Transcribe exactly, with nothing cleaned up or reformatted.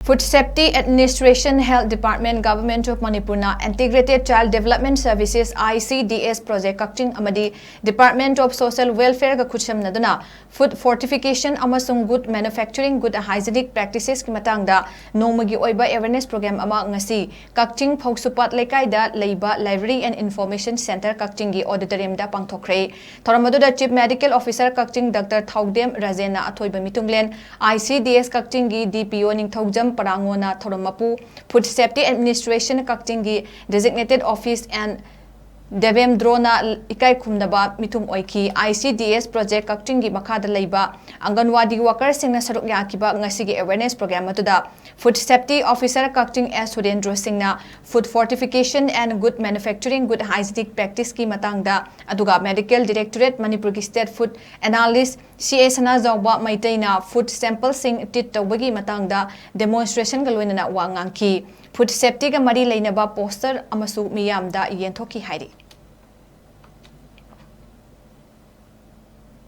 Food Safety Administration, Health Department, Government of Manipur ꯅ Integrated Child Development Services, I C D S Project ꯀꯛꯆꯤꯡ ꯑꯃꯗꯤ Department of Social Welfare ꯒ ꯈꯨꯠꯁꯝꯅꯗꯨꯅ food fortification ꯑꯃꯁꯨꯡ good manufacturing, good hygienic practices ꯀꯤ ꯃꯇꯥꯡꯗ ꯅꯣꯡꯃꯒꯤ ꯑꯣꯏꯕ awareness program ꯑꯃ ꯉꯁꯤ ꯀꯛꯆꯤꯡ ꯐꯧꯁꯨꯄꯥꯠ ꯂꯩꯀꯥꯏꯗ ꯂꯩꯕ Library and Information Centre ꯀꯛꯆꯤꯡꯒꯤ auditorium ꯗ ꯄꯥꯡꯊꯣꯛꯈ꯭ꯔꯦ꯫ ꯊꯧꯔꯝ ꯑꯗꯨꯗ Chief Medical Officer ꯀꯛꯆꯤꯡ Doctor ꯊꯧꯗꯦꯝ ꯔꯥꯖꯦꯟꯅ ꯑꯊꯣꯏꯕ ꯃꯤꯊꯨꯡꯂꯦꯟ, I C D S ꯀꯛꯆꯤꯡꯒꯤ D P O ꯅꯤꯡꯊꯧꯖꯝ ꯄꯔꯥꯉꯣꯅ ꯊꯧꯔꯝ ꯃꯄꯨ, Food Safety Administration ꯀꯛꯆꯤꯡꯒꯤ Designated Office and ꯗꯦꯕꯦꯝꯗ꯭ꯔꯣꯅ ꯏꯀꯥꯏ ꯈꯨꯝꯅꯕ ꯃꯤꯊꯨꯡ ꯑꯣꯏꯈꯤ꯫ I C D S Project ꯀꯛꯆꯤꯡꯒꯤ ꯃꯈꯥꯗ ꯂꯩꯕ ꯑꯪꯒꯟꯋꯥꯗꯤ worker ꯁꯤꯡꯅ ꯁꯔꯨꯛ ꯌꯥꯈꯤꯕ ꯉꯁꯤꯒꯤ awareness program ꯑꯗꯨꯗ Food Safety Officer ꯀꯛꯆꯤꯡ S ꯁꯨꯔꯦꯟꯗ꯭ꯔꯣ ꯁꯤꯡꯅ food fortification and good manufacturing, good hygienic practice ꯀꯤ ꯃꯇꯥꯡꯗ, ꯑꯗꯨꯒ Medical Directorate ꯃꯅꯤꯄꯨꯔꯒꯤ State Food Analyst C A Sanajaoba ꯃꯩꯇꯩꯅ food sample ꯁꯤꯡ treat ꯇꯧꯕꯒꯤ ꯃꯇꯥꯡꯗ demonstration ꯒ ꯂꯣꯏꯅꯅ ꯋꯥ ꯉꯥꯡꯈꯤ꯫ Food safety ꯒ ꯃꯔꯤ ꯂꯩꯅꯕ poster ꯑꯃꯁꯨ ꯃꯤꯌꯥꯝꯗ ꯌꯦꯟꯊꯣꯛꯈꯤ ꯍꯥꯏꯔꯤ꯫